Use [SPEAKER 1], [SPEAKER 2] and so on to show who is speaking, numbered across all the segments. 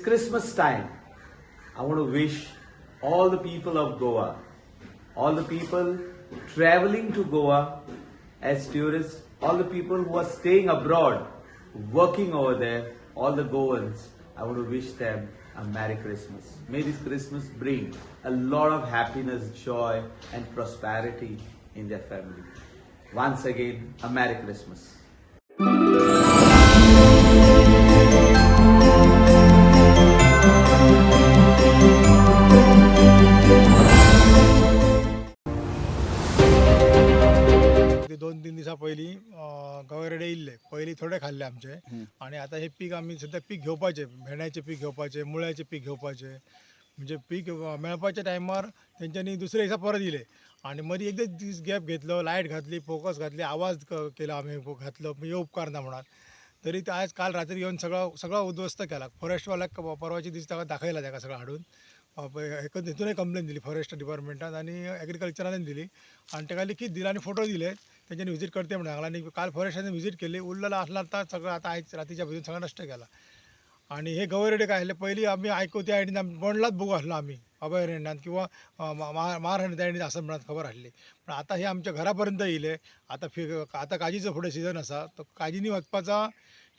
[SPEAKER 1] Christmas time. I want to wish all the people of Goa, all the people traveling to Goa as tourists, all the people who are staying abroad, working over there, all the Goans, I want to wish them a Merry Christmas. May this Christmas bring a lot of happiness, joy, and prosperity in their family. Once again, a Merry Christmas.
[SPEAKER 2] ते 2-3 दिसा पयलीं गवेरेडे इल्ले पयलीं थोडे खाल्ले आमचे आणि आता हे पीक आमी सद्या पीक घेवपाचें, भेंड्याचें पीक घेवपाचें, मुळ्याचें पीक घेवपाचें. म्हणजे पीक मेळपाच्या टायमार तेंच्यांनी दुसरे दिसा परत इले आनी मदीं एकदां दीस गॅप घेतलो, लायट घातली, फोकस घातली, आवाज केलो आमी घातलो, म्हणजे उपकारना म्हणून. तरी ते आज काल रात्री येवन सगळो सगळो उद्ध्वस्त केला. फॉरेस्टवाल्याक परवाच्या दीस ताका दाखयला, ताका सगळं हाडून हेतूनय कंप्लेन दिली फॉरेस्ट डिपार्टमेंटान आनी एग्रीकल्चरान दिली आनी ताका लिखीत दिला आनी फोटो दिले. तेंच्यांनी विजीट करते म्हणून सांगला आनी काल फॉरेस्टान विजीट केली. उरलेलो आसला आतां सगळं आतां आयज रातीच्या भितर सगळं नश्ट केला. आणि हे गवेरेडे काय आसले पयलीं आमी आयकू त्या सायडीन आमी बोंडलाच बघू आसलो आमी अभयारण्यान किंवा मारहाण त्या सायडीन आसा म्हणून खबर आसली. पण आतां हे आमच्या घरा पर्यंत येयले. आतां आतां काजीचो फुडें सिजन आसा, तो काजींनी वचपाचा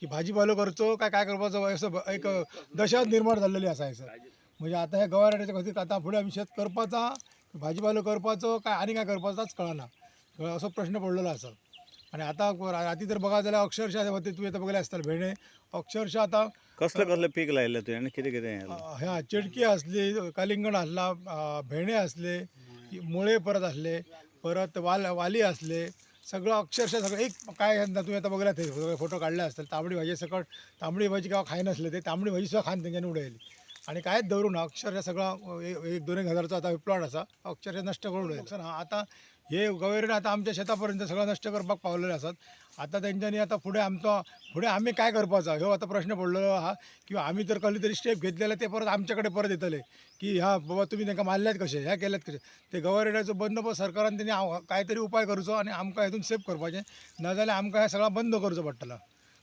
[SPEAKER 2] की भाजीपालो करचो काय काय करपाचो असो एक दशा निर्माण जाल्लेली आसा हयसर. म्हणजे आतां ह्या गवारेड्याच्या खातीर आतां फुडें आमी शेत करपाचा, भाजीपालो करपाचो काय आनी काय करपाचाच कळना, असो प्रश्न पडलेलो आसा. आणि आता राती तर बघा जाल्यार अक्षरशः ते तुवें आतां बघले आसतले भेंडे अक्षरशः आतां
[SPEAKER 3] कसलें कसलें पीक लायलें तुवें आनी कितें कितें हें?
[SPEAKER 2] ह्या चिटकी आसली, कलिंगड आसला, भेंडे आसले, मुळे परत आसले, परत वाली आसले, सगळं अक्षरशः सगळं एक काय ना तुवें आतां बघले थंय सगळे फोटो काडले आसतले. तांबडी भाजी सकट तांबडी भाजी केव्हा खायनासले ते तांबडी भाजी सुद्दां खावन तेंच्यांनी उडयली आनी कांयच दवरूं ना. अक्षरशः सगळो 1-2 हजाराचो आतां प्लॉट आसा अक्षरशः नश्ट करून उडयलो. आतां हे गवेरेडे आतां आमच्या शेता पर्यंत सगळं नश्ट करपाक पावलेले आसात. आतां तेंच्यांनी आतां फुडें आमचो फुडें आमी काय करपाचो ह्यो आतां प्रश्न पडलेलो आहा. किंवा आमी जर कसली तरी स्टेप घेतली जाल्यार ते परत आमचे कडेन परत येतले की ह्या बाबा तुमी तांकां मारल्यात कशें, ह्या केल्यात कशें. ते गवेरेड्याचो बंदोबस्त सरकारान तेणी काय तरी उपाय करचो आनी आमकां हितून सेफ करपाचें, नाजाल्यार आमकां हें सगळें बंद करचो पडटलो.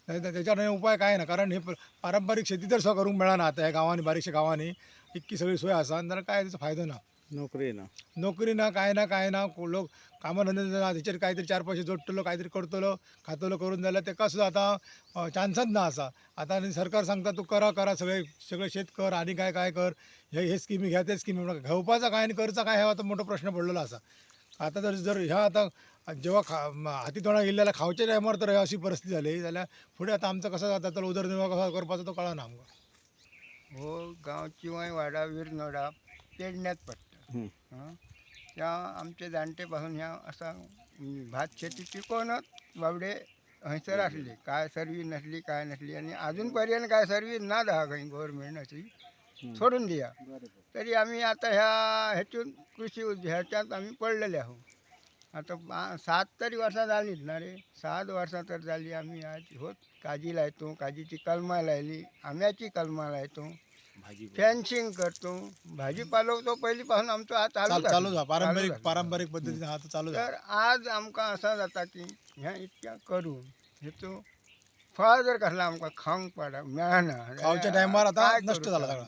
[SPEAKER 2] तेच्यार उपाय कांय ना, कारण हे पारंपारीक शेती तर सुद्दां करूंक मेळना आतां ह्या गांवांनी, बारीकशा गांवांनी इतकी सगळी सोय आसा जाल्यार काय तेचो फायदो ना.
[SPEAKER 3] नोकरी ना,
[SPEAKER 2] नोकरी ना, काय ना, काय ना. लोक कामां धंदे ना, तेचेर कांय तरी 4 पयशे जोडटलो, कांय तरी करतलो, खातलो करून जाल्यार तेका सुद्दां आतां चान्सच ना आसा. आतां आनी सरकार सांगता तूं करा करा सगळे सगळे शेत कर आनी काय काय कर, हे हे स्किमी घ्या ते स्किमी, म्हणून घेवपाचा काय आनी करचा काय हो आतां मोठो प्रश्न पडलेलो आसा. आतां जर जर ह्या आतां जेव्हा हाती तोंडाक येयल्ले जाल्यार खावच्या टायमार तर अशी परिस्थिती जाली जाल्यार फुडें आतां आमचो कसो जाता तो उदरनिर्वाह कसो करपाचो तो कळना आमकां.
[SPEAKER 4] हो गांव चिवय वाडा विरनोडा पेडण्यात पडटा. त्या आमचे जाणटे पासून ह्या असा भात शेती पिकोवनच बाबडे हंयसर आसले, काय सर्वीस नसली काय नसली आनी अजून पर्यंत काय सर्वीस ना आहा खंय गव्हर्मेंटाची, सोडून दिया. तरी आमी आतां ह्या हेतून कृषी ह्याच्यात आमी पडलेले आहो. आतां 7 तरी वर्सां जालींच ना रे, 7 वर्सां तर जाली आमी आज होच काजी लायतो, काजीची कलमां लायली, आंब्याची कलमां लायतो, फेन्सिंग करतो, भाजीपालो तो पयलीं पासून आमचो आज चालू
[SPEAKER 2] चालू पारंपरिक पारंपरिक पद्दतीन आहा तो चालू.
[SPEAKER 4] तर आज आमकां असां जाता की हें इतकें करून हेचो फळ जर कसलो आमकां खावंक पडा मेळना,
[SPEAKER 2] खावच्या टायमार आतां नश्ट जाला सगळं.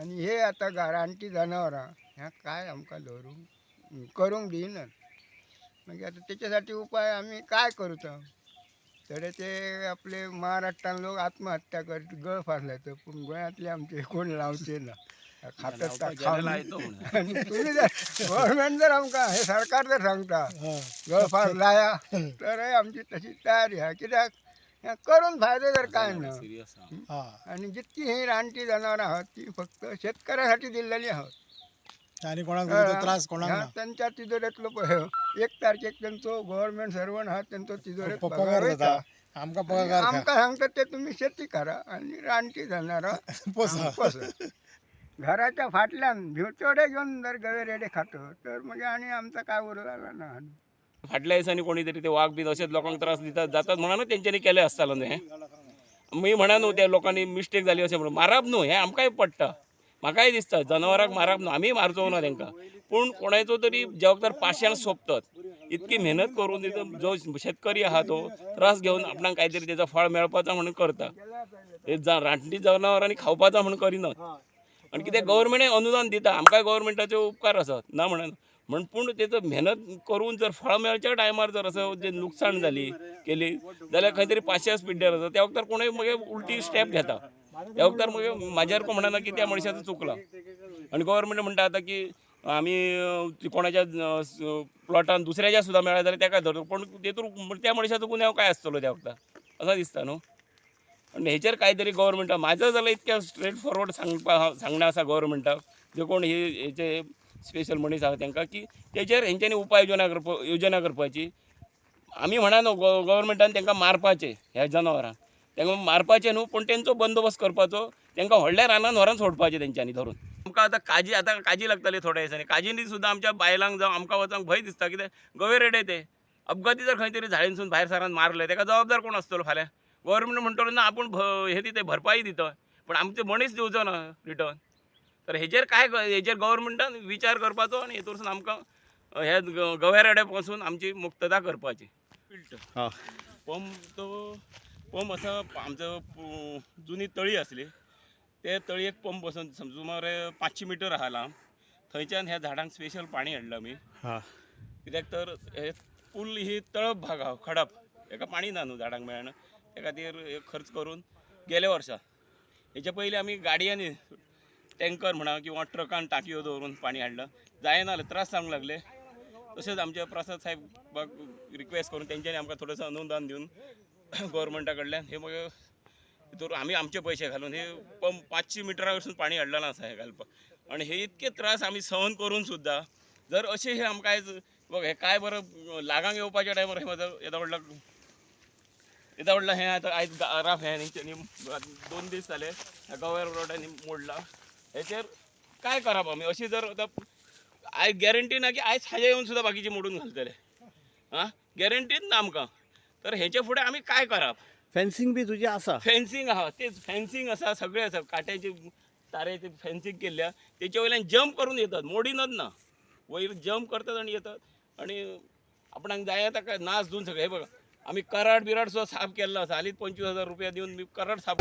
[SPEAKER 4] आनी हे आतां रानटी जनावरां ह्या काय आमकां धरूंक करूंक दिनात. मागीर आतां तेच्या उपाय आमी काय करूचो? थोडे ते आपले महाराष्ट्रान लोक आत्महत्या करत गळ फास लायता, पूण गोंयांतले आमचे कोण लावचे ना, खातात खावन. आनी तुमी जर गव्हर्मेंट जर आमकां हे सरकार जर सांगता गळ फास लाया तर आमची तशी तयारी आहा, कित्याक हें करून फायदो जर काय ना. आनी जितकी ही रानटी जनावरां आहात ती फक्त शेतकऱ्यासाठी दिल्लेली आहात
[SPEAKER 2] आनी कोणाक त्रास कोणाक ना.
[SPEAKER 4] त्यांच्या तिजोरेंतलो पळय 1 तारखेक तेंचो गव्हर्मेंट सर्वंट आहा तेंचो तिजोरेंत
[SPEAKER 2] पगार जाता, आमकां पगार
[SPEAKER 4] आमकां सांगता ते तुमी शेती करा आनी रानटी जनावरां पोसा. घराच्या फाटल्यान भिवचोडे घेवन जर गवे रेडे खातो तर मागीर आनी आमचां काय उरला ना.
[SPEAKER 5] फाटल्या दिसांनी कोणी तरी ते वाग बी अशेंच लोकांक त्रास दितात जातात म्हणून तेंच्यांनी केलें आसतालो न्हू हें. मी म्हणा न्हू त्या लोकांनी मिस्टेक जाली अशें म्हणून मारप न्हू, हें आमकांय पडटा. म्हाकाय दिसता जनावरांक मारप न्हू, आमी मारचो ना तांकां, पूण कोणायचो तरी ज्या वखदार पाशेंस सोंपतात इतकी मेहनत करून तितून जो शेतकरी आहा तो त्रास घेवन आपणाक कांय तरी तेजो फळ मेळपाचा म्हणून करता. हे रानटी जनावरांनी खावपाचा म्हणून करिनात. आनी कितें गव्हर्मेंटय अनुदान दिता आमकांय, गव्हर्मेंटाचे उपकार आसात ना म्हणना म्हण, पूण तेजो मेहनत करून जर फळ मेळच्या टायमार जर असो जे लुकसाण जाली केली जाल्यार खंय तरी पाशेंस पिड्ड्यार जाता. त्या वखदार कोणूय मागीर उलटी स्टेप घेता. त्या वखदार मागीर म्हाज्या सारको म्हणना की त्या मनशाचो चुकला. आनी गव्हर्मेंट म्हणटा आतां की आमी कोणाच्या प्लॉटान दुसऱ्याच्या सुद्दां मेळ्ळा जाल्यार तेका धरता, पूण तेतून त्या मनशाचो गुन्यांव काय आसतलो त्या वखदार असां दिसता न्हू. आनी हेचेर काय तरी गव्हर्मेंटाक म्हाजें जाल्यार इतकें स्ट्रेट फॉरवर्ड सांगणें आसा गव्हर्मेंटाक, जे कोण हे हेचे स्पेशल मनीस आसा तांकां, की तेजेर हेंच्यांनी उपाय योजना करपाची. आमी म्हणा न्हू गव्हर्मेंटान तांकां मारपाचें, ह्या जनावरांक तांकां मारपाचें न्हू, पूण तेंचो बंदोबस्त करपाचो, तांकां व्हडल्या रानान व्हरोन सोडपाचें तेंच्यांनी धरून. आमकां आतां काजी लागताली थोड्या दिसांनी, काजींनी सुद्दां आमच्या बायलांक जावं आमकां वचोंक भंय दिसता, कित्याक गवे रेडे ते अपघाती जर खंय तरी झाडीनसून भायर सरान मारले ताका जबाबदार कोण आसतलो फाल्यां? गव्हर्मेंट म्हणटलो ना आपूण हे दिता भरपाई दिता, पूण आमचे मनीस दिवचो ना रिटर्न. तर हेजेर काय हेजेर गव्हर्मेंटान विचार करपाचो आनी हेतूरसून आमकां ह्या गव्या रेड्या पासून आमची मुक्तता करपाची.
[SPEAKER 3] हा
[SPEAKER 5] पंप तो पंप आसा आमचो जुनी तळी आसली, ते तळयेक पंप बसून सुमार 500 मिटर आहा लांब, थंयच्यान ह्या झाडांक स्पेशल पाणी हाडलां आमी.
[SPEAKER 3] हा
[SPEAKER 5] कित्याक तर हे फूल ही तळप भाग आहा, खडप, हेका पाणी ना न्हू झाडांक मेळना, त्या खातीर हे खर्च करून गेल्या वर्सा. हेच्या पयलीं आमी गाडयांनी टँकर म्हणा किंवा ट्रकान टांकयो दवरून पाणी हाडलां, जायना जालें, त्रास जावंक लागले. तशेंच आमच्या प्रसाद साहेबाक रिक्वेस्ट करून तेंच्यांनी आमकां थोडेंसो अनुदान दिवन गव्हर्मेंटा कडल्यान हे मागीर हितूर आमी आमचे पयशे घालून हे पंप 500 मिटरा वयरसून पाणी हाडलेलें आसा हें घालपाक. आनी हे इतके त्रास आमी सहन करून सुद्दां जर अशें हे आमकां आयज बघ हे काय बरं लागांक येवपाच्या टायमार हे म्हाजो येदो व्हडलो हें आतां आयज राफ हें तेंच्यांनी 2 दीस जाले ह्या गव्या रोडांनी मोडला. हेचेर काय करप आमी? अशी जर आतां आयज गॅरंटी ना की आयज हाजे येवन सुद्दां बाकीचे मोडून घालतले, आं गॅरंटीच ना आमकां. तर हेचे फुडें आमी काय करप?
[SPEAKER 3] फेन्सिंग बी तुजी आसा?
[SPEAKER 5] फेन्सिंग आहा, तेच फेन्सिंग आसा, सगळें आसा, काट्याचे ताऱ्याचे फेन्सिंग केल्ल्या, तेचे वयल्यान जंप करून येतात, मोडिनच ना, वयर जंप करतात आनी येतात आनी आपणाक जाय ताका नाश दिवन सगळें. हे बघा आमी कराड बिराड सुद्दां साफ केल्लो आसा, हालींच 25,000 रुपया दिवन मी कराड साफ